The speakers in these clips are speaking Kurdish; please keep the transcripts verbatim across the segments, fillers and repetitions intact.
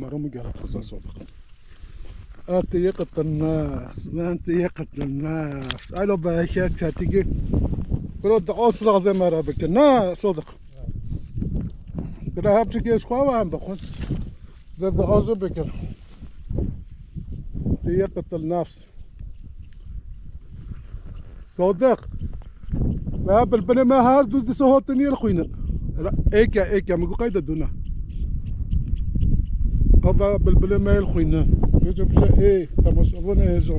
Mero mu gere toza Sodiq. Enti yê qetil nas, enti yê qetil nas. Alo bereket ketî ki. Kuro di os razê me re bike. Na Sodiq. Dire hep çi geş xwe ve em bixwin. Di di os bikir. Ti yê qetil nefs. Sodiq. Ve bilbilê me her du disa hatin yê xwînin. Êke, êke, min got qeyde dûne. Ava bilbilê me yê xwînin. Vêco bije ê, temaşevanê hêjo.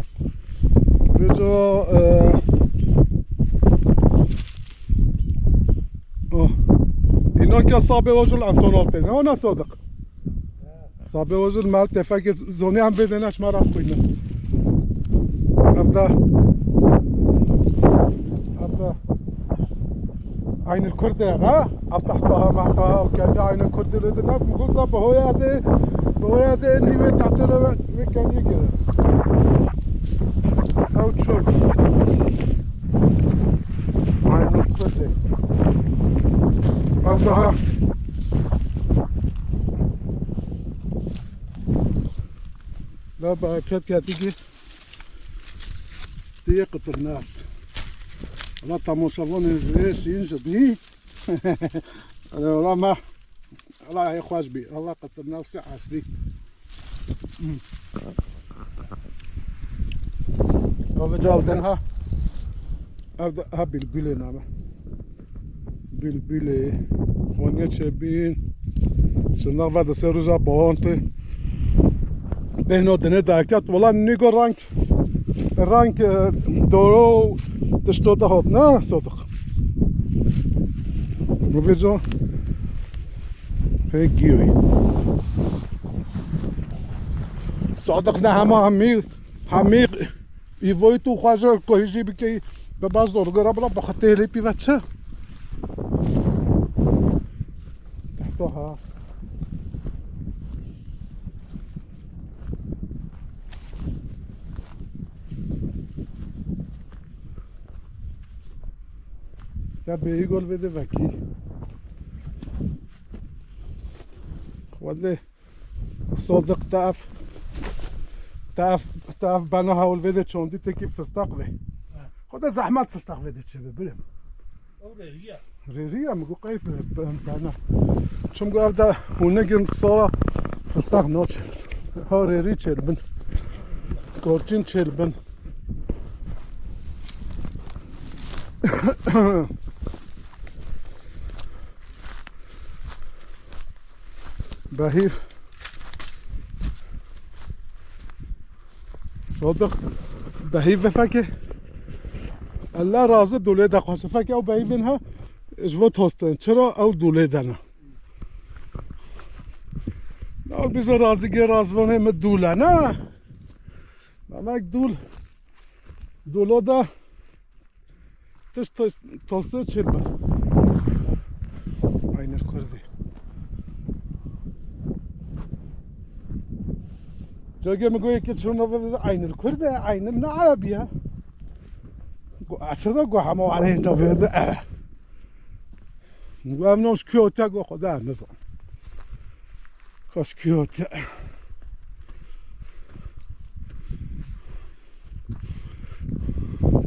Vêco, e, oh. Îno ke sabê o jul ansonal tê. Ne ona Sodiq? Sabê o jil mal tefekê zonê em vê dêne ji me re xwînin. Evde, evde Eynil Kurd e, ha? Ev tehtaha mehtaha û kendi Eynil Kurd lê de ne, gul da bi hoya zê, bi hoya zê nîvê tehte re ve, ve kendi gire. Ew çû. Eynil Kurd e. Ev daha. La bereket ketî ki tê yê qetil nefs. La temaşevanê ji vê şîn ji bî. Wala me, wala hê xweş bî. Wala qetil nefsê eslî. Ev cal din ha. Ev de ha bilbilê name. Bilbilê. Xoniye çêbîn. Şinda ve de ser roja bahan tê. Bêhno dine derket. Wala nîgo rang. Rang, e, doro tişto de hat. Ne Sodiq? Bu vêco. Pek iyi. Sodiq ne hema hemî, hemî îvoyî tu xwe ji kohî jî bikey, bi baz dor gora bila bi xetê lê pîve çi? Tehto ha. Te bêyî gol vê de vekî. Xwedê Sodiq te ev, te ev, te ev bena hewl vê de çondî tekî fistaq vê. Xwedê zehmet fistaq vê de çêbe, bilem. Ew rêriya. Rêriya mi got qey bena. Çimku ev de hûn negin sala fistaq naçe. Ha rêrî çêl bin. Korçîn çêl bin. Behîv. Sodiq. Behîv ve fekê. Allah razı dûlê de xweşe. Fekê ew behîvên ha ji bo tostin. Çira ew dûlê de ne? Ew bize razî gê razvanê mi dûle ne? Demek dûl. Dûlo da. Tişt to-, tostu çêl bin. Eynil Kurdî. Cagê min got yekê çûna vê Eynil Kurd e, Eynil ne Erebî ye. Got, aslında got hema aleyhinde vê de, eh. Got, ev nam ji kî hatiye? Got, Xweda nizam. Kaş kî hatiye.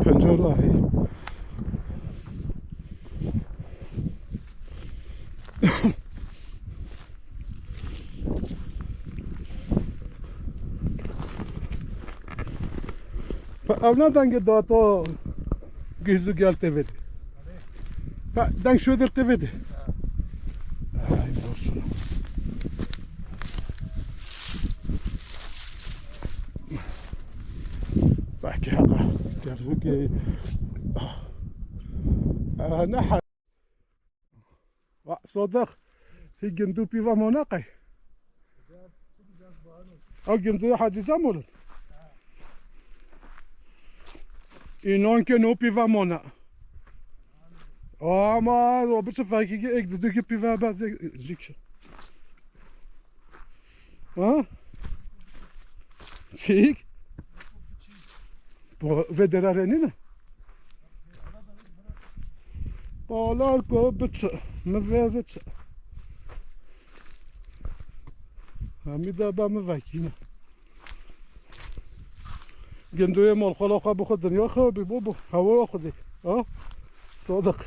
Pencerahî. Pa ev ne dengê data Gihzû gel T V de. Pa deng şuê dir T V de. Ay, boşuna. Belki haka. Gel bu ki. Ah, ne ha-, Va, Sodiq, hî gindû pîva mona qey? Ew gindû Hacî Cem olun. Înan ke no pîva mona. Ama o biçi fakî ki ek didû ki pîva bazê jik. Ha? Çik? Bu ve derare nîne? Balar ko biçi, mi veze çi. Hemî de be min vekîne. Gindoyê mal xala xwe bi xwe dinya xew bî, bo bo. Hewa xwe dê. Ha? Sadiq.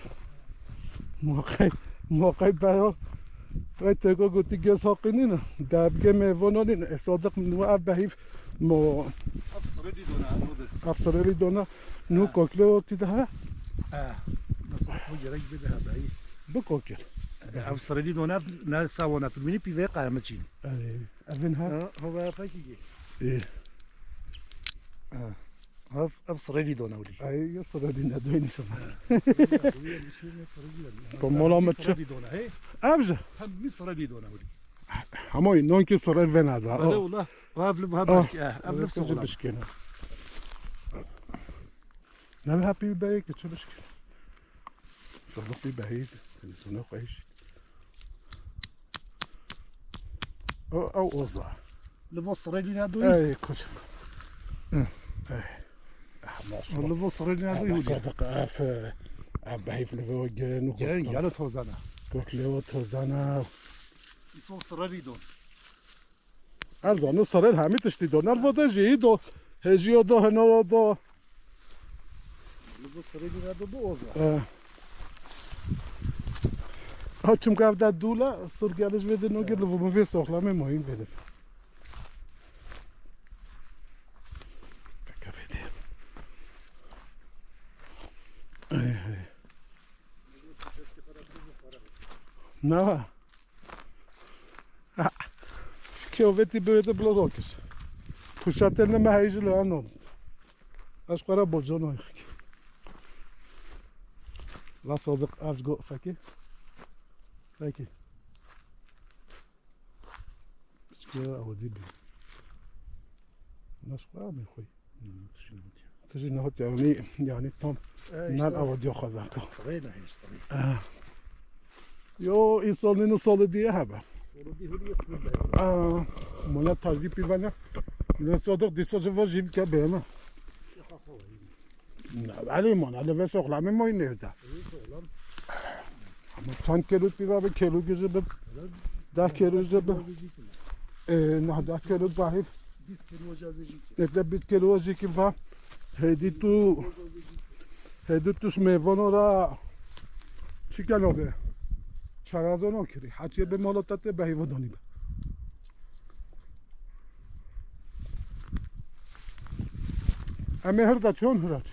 Moqey, moqey beyo. Vey têko gotî gez haqî nîne. Debge mêvana nîne. E, Sadiq min we ev behîv mo. Ev sirê dî dona, ev odir. Ev sirê dî dona. Nû kokle wekî de he? E, mesela bu gerek bir daha behîv. Bu kokil. Ev sirê dî dona, ne sawana tu minî pîvê qayme çîn. Ey, evin ha? Ha, hava peki ki. Ey. Ha. Ev, ev sirê dî dona wî. Ay, ya sirê dî ne doyni şuna. Pomolo mu çi? Sirê dî dona, hey? Ev ji? Hem mi sirê dî dona wî. Hemû non ki sirê vena da. Bale, o. Wala, ev li bu ha belki, eh, ev li sağlam. Bişkene. Ne hepî beyek çi bişkene. Sirê bî behî, televizyona xweş. O, ew oza. Li bo sirê lî nedoyî? Ey, kuş. Hı. Ey. Ah, maşallah. Li bo sirê lî nedoyî hûlî. Sadiq, ev, ev behîf li bo gelin û gelin, gelin tozana. Koklewa tozana. Îso sirê lî don. Ez zanim sirê hemî tiştî don. Li bo de jî do. Hêjiyo do, henowa do. Li bo sirê lî nedo bu oza. E. Ha, çimkî ev de dûle, sir geliş vê de nogir li bo min vê soxlamê muhîm vê de. Peke vê de. Ey, ey. Ne? Keovetî bi wê de bilo dokir. Puşatê ne me heyî ji li eno. Ez xwe re bocan oyxik. La Sadiq ev go fekê. Fekê. Piçke ew dî bi. Nas xwe amê xwe. Hmm, tişî nehatiye. Tişî nehatiye, yanî, yanî tam. E, nal işte. Ew diyo xwe zaten. Sirê ne hêj sirê. Ah. Yo, îsal nîne sali diye hebe. Sali diye hebe. Ah, mona targî pîvene. Ne Sadiq dîsa ji va jî bike bêne. Elî mane, li vê soxlamê moyî nêvde. Ama çend kêlû pîva bi, kêlû gije bi, deh kêlû ji bi. Ê, nah, deh kêlû bahîv. Ê, te bîst kêlû jî kî va. Hêdî tu, hêdî tu ji mêvano ra çi keno be? Çarazano kirî. Heçiyê bi mala te tê behîva danî be. Em ê hir de çon hira çi?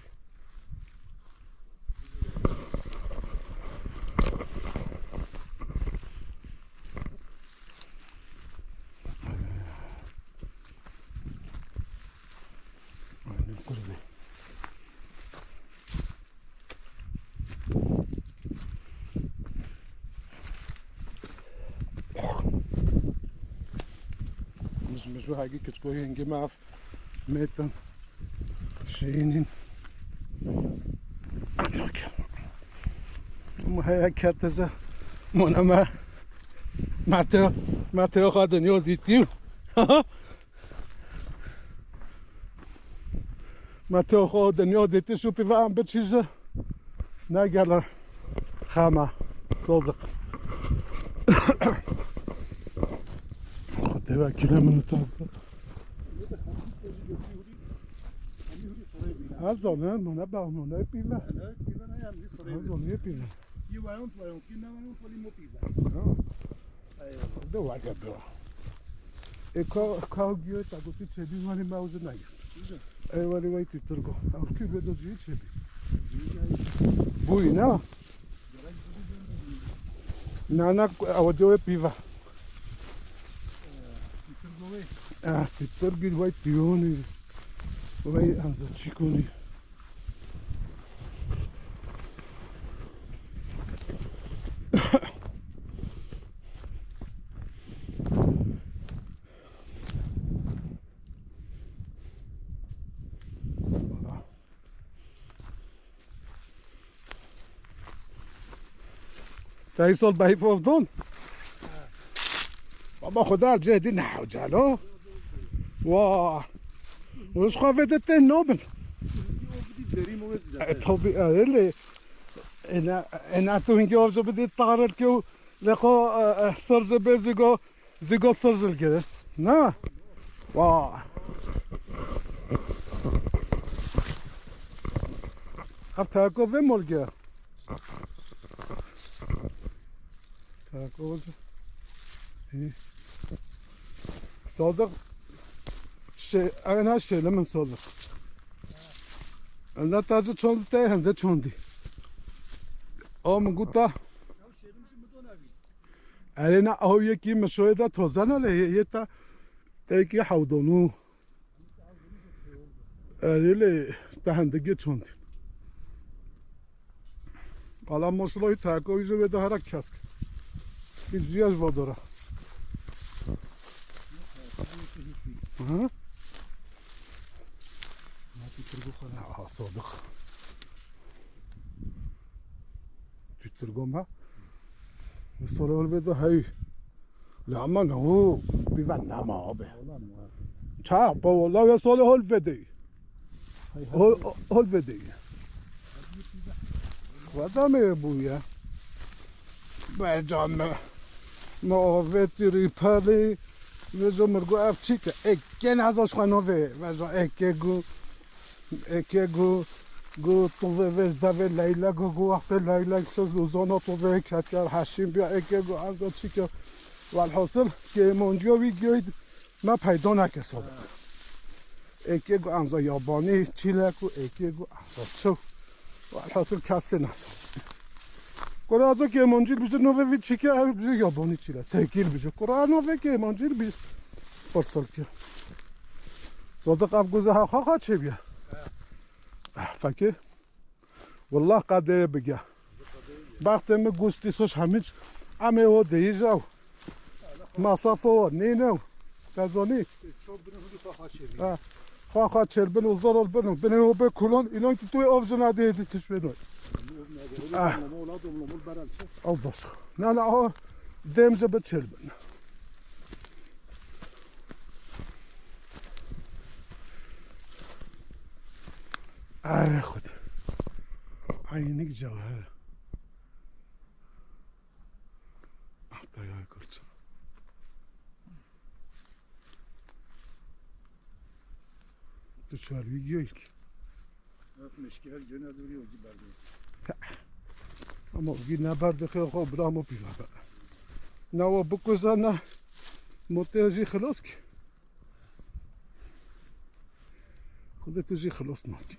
Aynen, kurbe. Mijû hegî kiçko hêngê me ev mêtin şînîn. Heye kerteze mona me. Meteo, meteo xwe dinya dîtî. Ma te xwe dinya dîtî şûpî ve em biçî ji. Ne gele xema, Sadiq. Xwedê wekîle min tam. Ez zanim, mane be, mane pîve. Ez zanim pîve. Ha. De weke do. E, ka, ka giyo ta gotî çebî wanî me uzu nagir. E, wali way tu turgo. Ew kî be do jî çebî. Bûyî ne? Na, na, ew diyo pîva. Ah, tu turgî way tuyonî. Way anza çikonî. Te îsal behî pov don? Baba xwe da cihê din hewcalo. Wa. Û ji xwe vê de tên nobin. E, tabii, e, öyle. E, ne, e, ne tu hingi avcı bir de tarır ki o, leko, e, e, sırcı be zigo, zigo sırcı gire. Ne? Vay. Ev teko vê molge. Teko. Sadık. Şey, ana şey, min Sadık. Enda tacı çondu te, hem de çondi. O mu guta. Erê na ew yekî min şoyê de toze ne lê yê te tekî hewdonû. Erê lê te hindigê çond. Qala maşallah, teko wî jî wê de hera kesk. Hiç jî ez vadora. Hı? Aha, Sadık. Tüttürgom ha. Mustafa Ulveda hey. La aman o, bir ben nama abi. Ça, pa valla ve sole hol vede. Hol, hol vede. Vada me bu ya. Be can me. Me o vetiri pali. Ve zo mirgo ev çike. Ek gen az aşkına ve. Ve zo ek gu. Eke gu, gu tove vez dave Leyla gu, gu wextê Leyla kişo gu zona tove ketiya Heşîm biya eke gu anza çike. Welhasil kêmanciya wî giyoy me peyda neke sobe. Eke gu anza yabanî çilek û eke gu anza çew. Welhasil kesê nesa. Kurazo kêmancî bije nove vî çike, ev bije yabanî çile. Tekîl bije. Kura nove kêmancî bije. Parsaltiya. Sadık ev guze ha xaxa çêbiye. Ah, fakir. Wallah qadeye bige. Baxtê min gustî soş hemic. Amê o deyiz ew. Masafo o nîne ew. Te zonî? Ha. Xwa xwa çêl bin û zor ol bin û. Binê o be kulon. Înan ki tu ev jina de hêdî tişt beno. Ah. Ew baş. Na na o dem ji bi çêl bin. Ay Xwed. Eynik cewher. Ahta ya kurça. Tu çar video ilk. Ev mişke her gün ez video berdin. Ama bir ne berdi xo xo bira mo pîva. Ne o bu kuza ne. Motor jî xilas ki. Xwedê tu jî xilas nakî.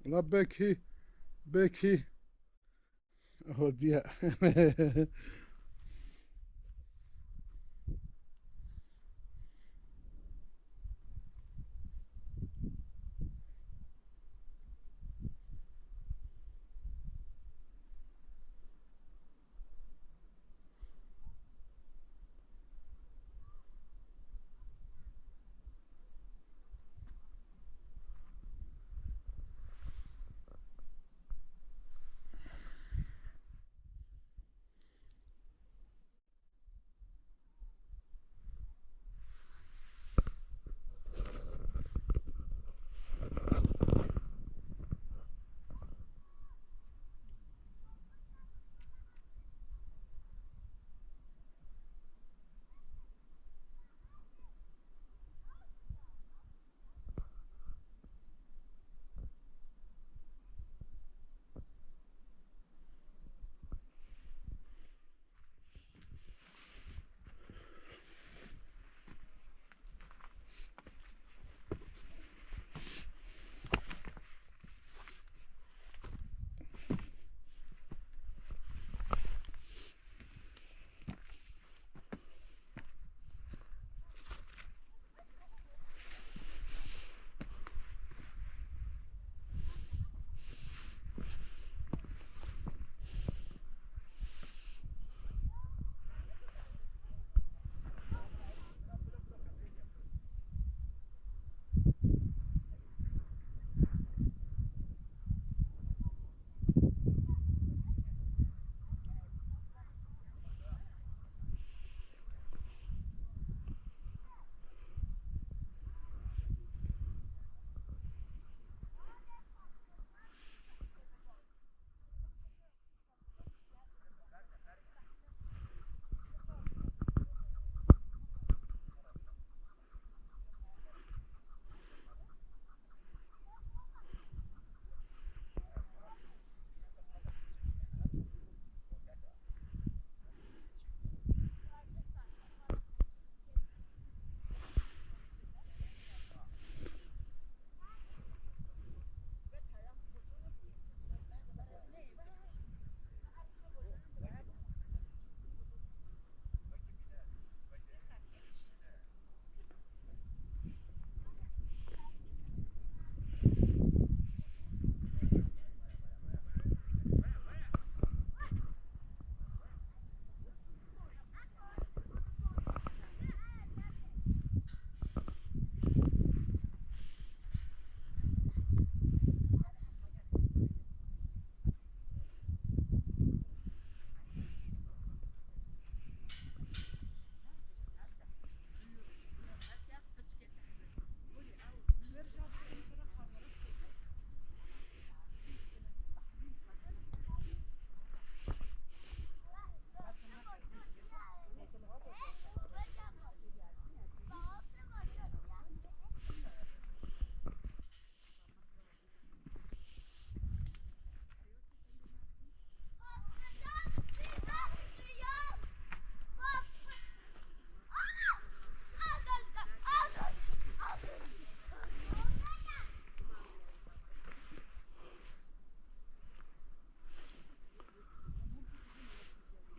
La belkî, belkî. Hodiya.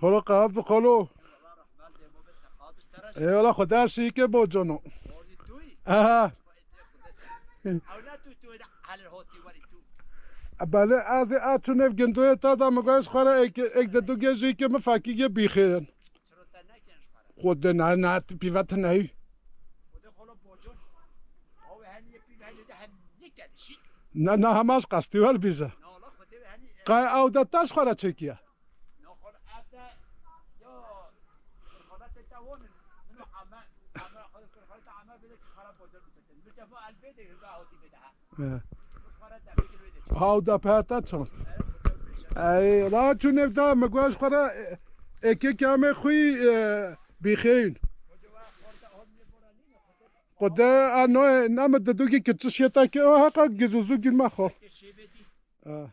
Xolo, qehat bi xolo. Eyvallah, Xwedê şîke bo cano. Aha. Belê, ez ê a tu nev gindoyê te da mi goş xwe re ek, ek de du gejî ke mi fakî ge bîxêrin. Xwedê ne, ne, pîve te neyî. Ne, ne, hema ji qestî wel bîze. Qey ew de te ji xwe re çêkiye. He. Haw da peta çon. Ey, la çû nêv da mi goş xwe re, e, eke kamê xwî, e, bîxeyn. Xwede a noye, name de dugî ki çi şiyeta ki o heqa gizûzû gîr me xwe. E.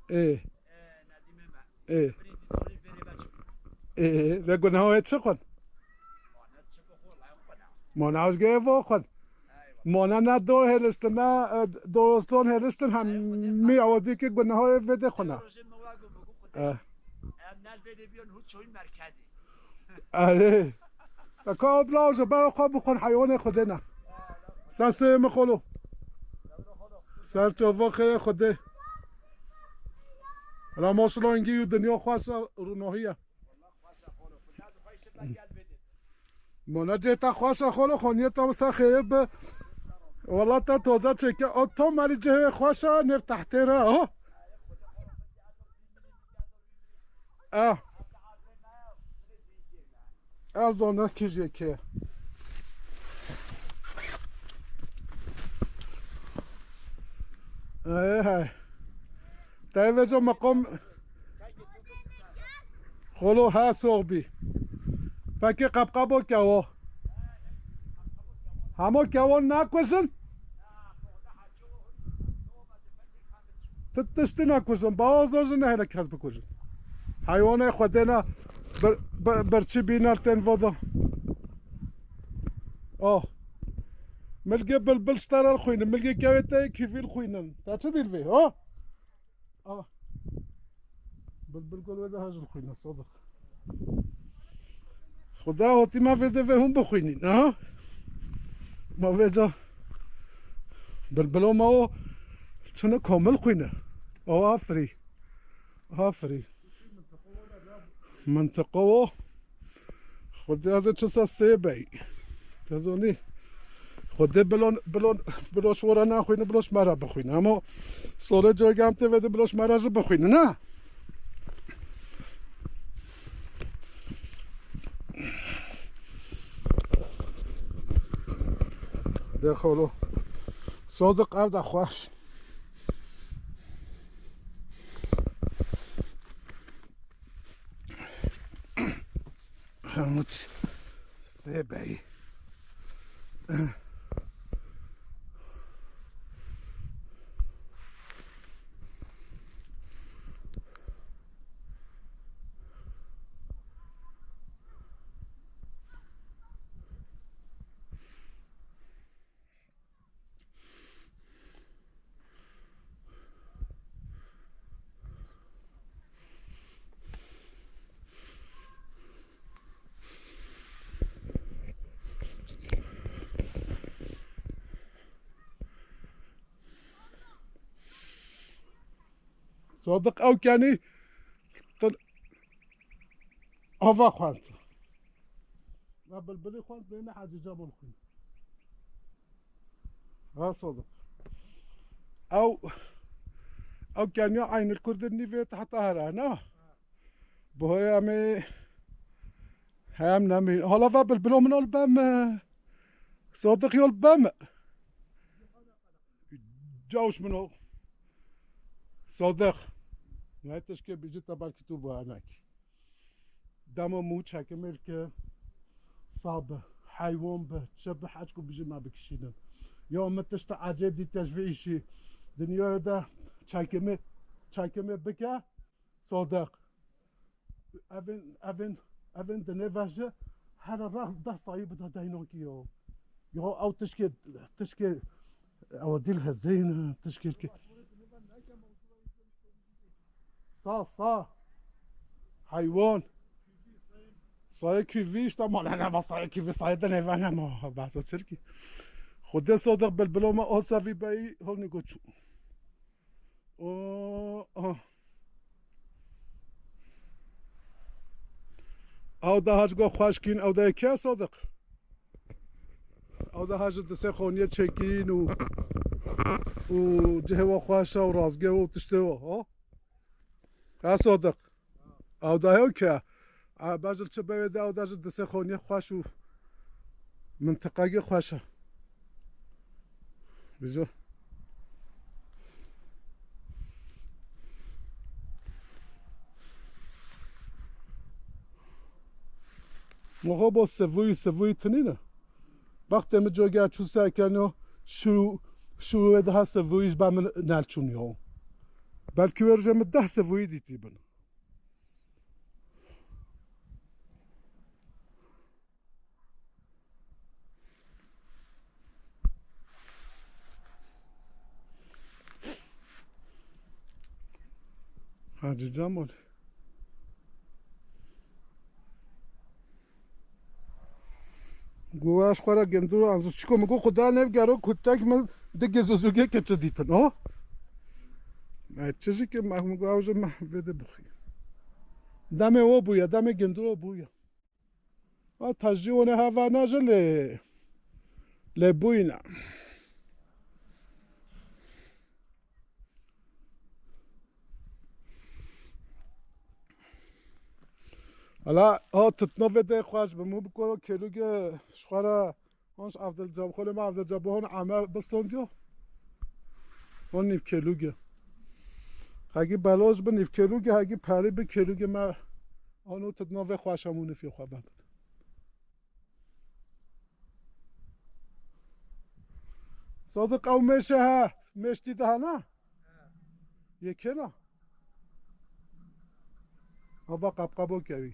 Ê. Ê. Ê, ve guneha wê çi xwin? Mona ez gê vo xwe. Mona ne dor hêliştin, ne, e, doroston hêliştin, hemî awazî ki gunehoyê vê de xwe ne. Rojê min wa got, min got, Xwedê, Eh. em nel vê de biyon hû çoyîn merkezî. Erê. Ka o bila ji ber xwe bixwin heywanê Xwedê ne. Sesê min xolo. Ser çava xêrê Xwedê. Ramos rengî û dinya xweş e, rûnohiye. Mona cê te xweş e xolo, xoniye te wisa xêrê bi. Wala te toze çêke, o to merî cihê xweş e, nêv tehtê re, ha? Eh. Ez zana kijê ke. Hey, hey. Te vejo meqam. Xolo ha soğ bî. Peki qapqabo kewo. Hamo kewo nakujin. Ti tiştî nakujin. Bawa zor ji nehêle kes bikujin. Heywanê Xwedê ne bir, bir, birçî bîne tên voda. Oh. Milgê bilbil ji te re xwînin. Milgê kewê te kîvî xwînin. Te çi dîl vê? Oh. Ah. Bilbil gol wê de hejil xwîne, Sadiq. Xuda hotî me vê de vê hûn bixwînîn, ha? Ma vê ca bilbilo me o çine komil xwîne. O afirî. Afirî. Mintiqa o. Xwedê ez ê çi se sê bey. Te zanî. Xwedê bilon, bilon, biloş wara naxwîne, biloş me re bixwîne. Hema solê cogam tê vê de biloş me re jî bixwîne, ne? De xolo. Sodiq ev de xweş. Hemû sê beyî. Sadiq ew kenî til ava xwend. Me bilbilî xwend bêne hecî cebal xwîn. Ha Sadiq. Ew, ew keniya eynil kurdin nîvê te heta here, ne? Boya em ê hem nemî. Hala ve bilbilo min ol bem. Sadiq yol bem. Cawş min o. Sadiq. Ne tişkê bîjî te belkî tu bahanek. Dema mû çekimêl ki sa bi, heywan bi, çi bi, heçku bîjî me bikişînin. Ya min tişta ecêb dî te ji vê îşî. Dinyayê de çekimê, çekimê bike, Sadiq. Evên, evên, evên dinê ve ji here rex deh sayî bide deynokî yo. Yo ew tişkê, tişkê ew dîl hezeyne, tişkê ki. Sa, sa. Heywan. Sayê kîvî işte ma ne, ne va sayê kîvî, sayê dinê ve ne ma. Behsa çirkî. Xwedê Sadiq bilbilo me o sevî beyî hol nîgo çû. O, o. Ew daha ji go xweş kîn, ew de yekê Sadiq. Ew daha ji disê xoniyê çêkîn û, û cihê we xweş e û razgê we û tiştê we, ha? Ha Sadiq. Ew da hew ke, a, bejil çi bevê de ew da ji disê xoniyê xweş û mintiqegê xweş e. Bizo. Moxo bo sevûyî, sevûyî tinî ne. Baxtê min cogê çû serkeno, şû, şû wê daha sevûyî ji ba min nelçûn yo. Belkî wê rojê min deh sevûyî dîtî bin. Hacı Cemal. Guvaş xwe re gindû an zû çiko min got, Xuda nevgero kutek min di gez û zûgê ke çi dîtin, o? E, çi jî ke meh min got, ew ji meh vê de bixî. Demê o bûye, demê gindû o bûye. A tejî one heva ne ji lê, lê bûyne. Hala o tutno vê de xweş bi mû biko kelûge ji xwe re hon ji Evdil Cab-, xolê me Evdil Cabo hon ame bistondiyo. Hon nîv kelûge. Hegî beloz bi nîv kelûge, hegî perî bi kelûge me hon û tutno vê xweş hemû nifê xwe bebit. Sadiq ew mêşe he, mêş tî de hene? Yekê ne? Ava qapqabo kevî.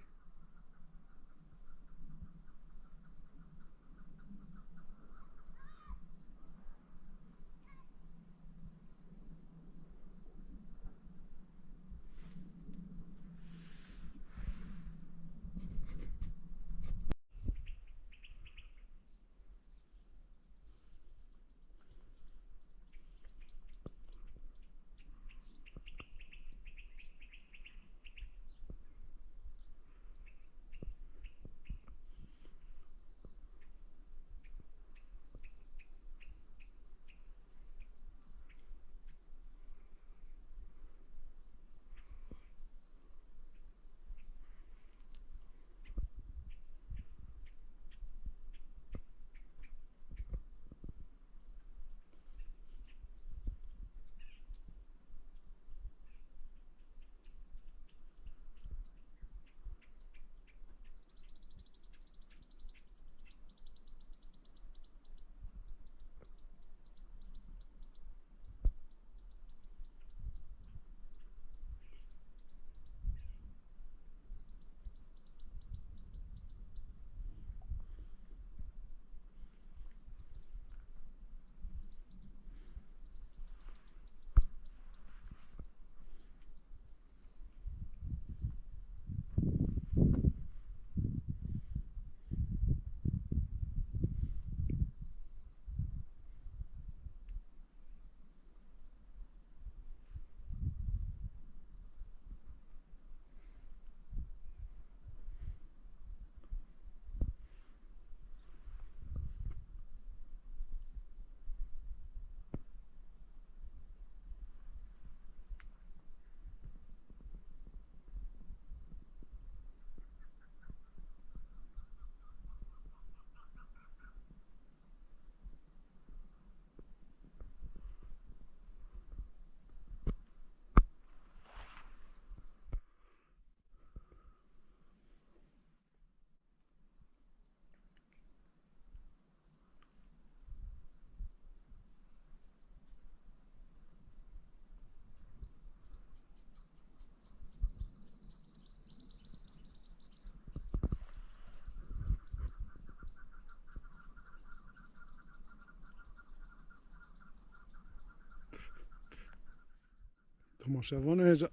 Temaşevan hêja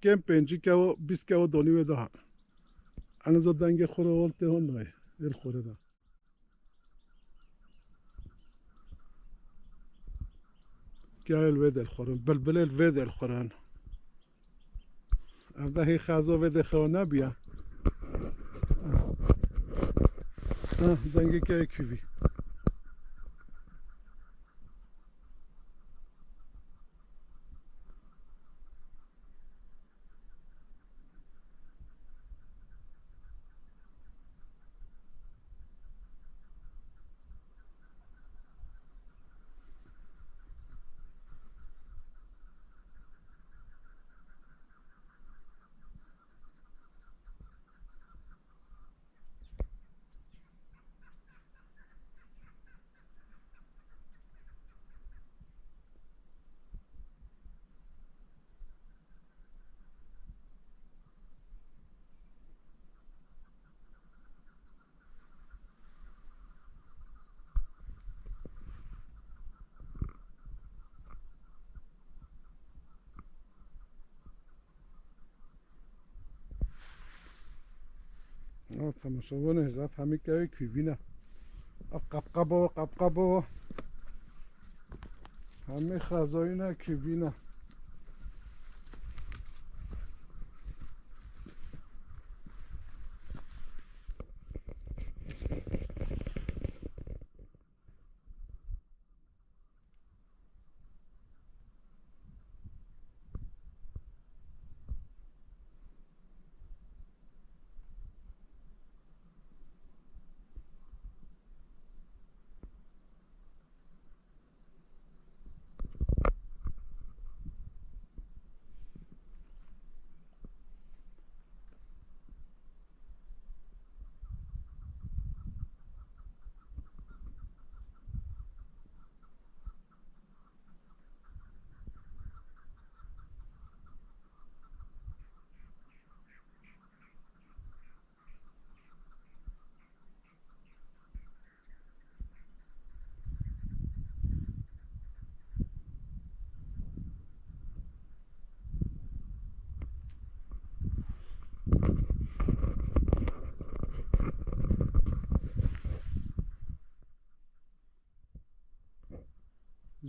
kêm pêncî kewo, bîst kewo donî wê daha. Enizo dengê xwe re hol tê hon nayê. Êl xwe re da. Gel vê del xwe re. Bilbilê li vê del xwe re. Ev de hê xezo vê de xewa nebiya. Ah, dengê ke kivî. Temaşevanê hêja, hemî kevê kûvî ne. Ev qebqebo, qebqebo. Hemî xezoyî ne, kûvî ne.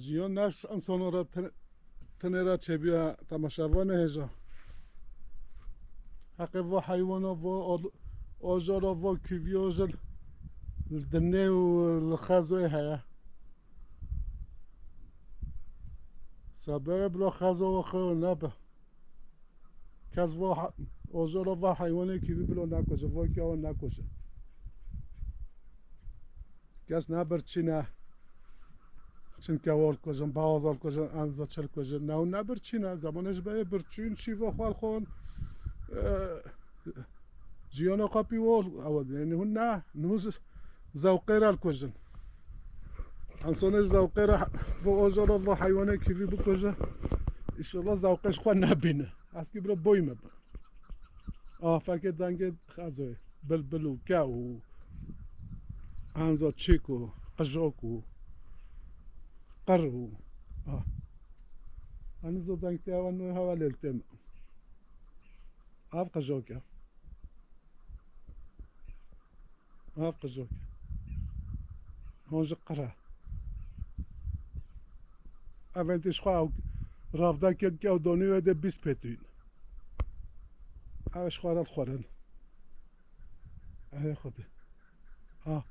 Jiyan ne ji insana re tin-, tinê re çêbûye, temaşevanê hêja. Heqê vo heywana, vo ol-, ojara, vo kûviya jî li dinyê û li xezoyê heye. Sebebê bila xezo vo xeyo nebe. Kes va he-, ojara va heywanê kîvî bilo nekuje, va kewa nekuje. Kes ne birçî ne. Çin kewa li kujin, bawaza li kujin, enza çil kujin. Ne, ne birçî ne. Zemanê ji berê birçîn, şîva xwe li xwe, e, jiyana xwe pî wol, ew, yani hûn ne, hûn zewqê re li kujin. Ensonê zewqê re, va ojara va heywanê kîvî bikuje. Înşallah zewqê ji xwe nebîne. Eskî bira boy me bi. Ah, fekê dengê xezoyê. Bilbil û kew û enza çîk û qijok û qir û, ah. Enizo deng te ewa nû hewa lêl têm. Av qijok e. Av qijok e. Hon ji qir e. Evên tê ji xwe ew ravdakê kew donî wê de bîst pêtûn. Ew ji xwe re xwerin. Ey Xwedê. Ha.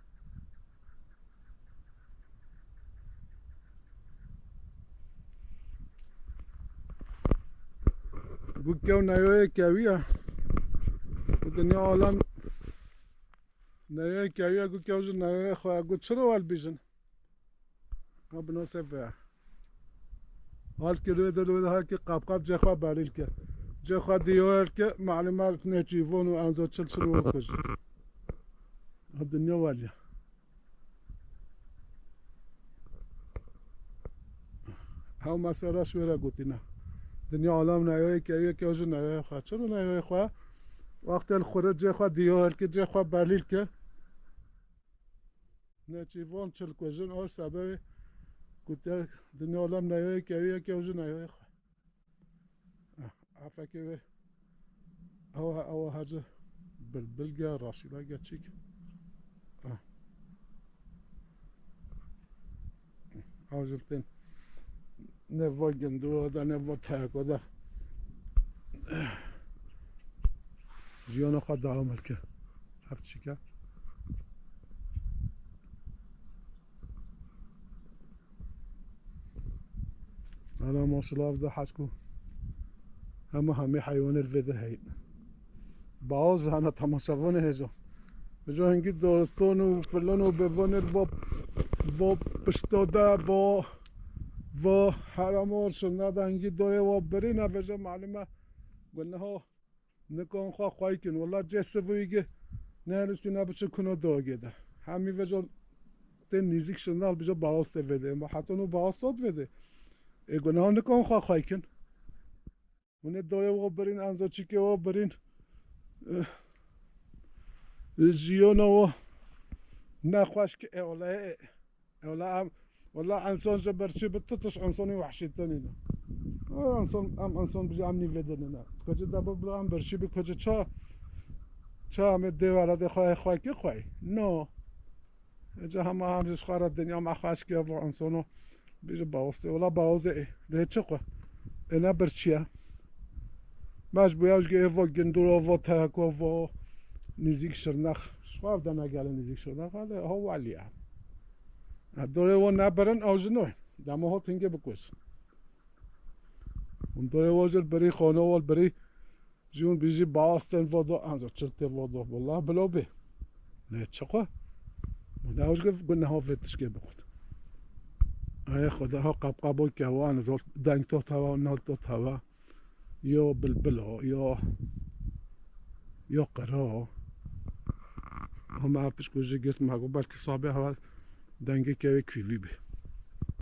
Gu kew neyoyê kewiya. Gu dinya alem neyoyê kewiya, gu kew ji neyoyê xwe. Gu çiro wel bijin. Ha, binose ve. Halkê li wê de, li wê de halkê qap qap cê xwe belîl ke. Cê xwe diyar ke, malûmat nêçîvon û enzo çil çil û kujin. Ha, dinya waliya. Hew mesela şû re gotîne. Dinya alem neyoyê ke, yê ke ji neyoyê xwe. Çilo neyoyê xwe? Wextê li xwe re cê xwe diyar ke, cê xwe belîl ke. Nêçîvan çil kujin, o sebebê ku te dinya alem neyoyê kewî yek ew ji neyoyê xwe. Ah, afekê wê. Ew, ew hece bilbilge, raşîlege çîk. Ah. Ew jin tên. Ne va gindu da, ne va teko da. Jiyana xwe dewam dike. Ev çîke. Ana maşallah, ev de heçku. Hema hemî heywanê li vê de heyin. Baoz hana temaşevanê hêja. Hêja hingî daristan û filan û bevanê va, va pişta de, va, va herema şirna de hingî doyê wa birîne, vêja malûme. Guneha nikan xwe xwey kin. Wela cê sivûyî gi ne heriştî ne biçi kuna dogê de. Hemî vêja tên nîzik şirna li bija baoz tê vê de. Ma hetan û baoz tot vê de. Ê guneha nikan xwe xwey kin. Hûn ê dayê wa birîn, enza çîkê wa birîn. Eh, jiyana wa nexweş ki, e, wele, e, e, wele em, wele ensan ji birçî bi tu tişt ensonî wehşî tenî ne. O ensan, em ensan bijî em nîvê de ne. Kocî de bi bila em birçî bi kocî ça Çamê dê wela dê xwe xwe ki xwe. No. Eca hema hem ji xwe re dinya me xweş kiya vo însono. Bêje bawostê. Wela bawozê ê. Lê çi xwe? Ê ne birçiye. Me ji bo ew ji ê vo ginduro vo tereko vo nîzîk şirnex. Ji xwe ev de ne gelê nîzîk şirnex. Hale ho welî ye. E, dorê wo nebirin ew jin o. Dema ho tingê bikujin. Hûn dorê wo jir birî xono wo birî. Ji hûn bijî bawostên vodo, anca çirtê vodo. Wela bilo bê. Ne çi xwe? Hûn ew jir guneho vê tişkê bixwin. Ay Xweda ho qapqabo kewan zor deng to tava, nal to tava. Yo bilbilo, yo, yo qiro. Hema pişko jî girt me got belkî sabê heval dengê kevê kîvî bê.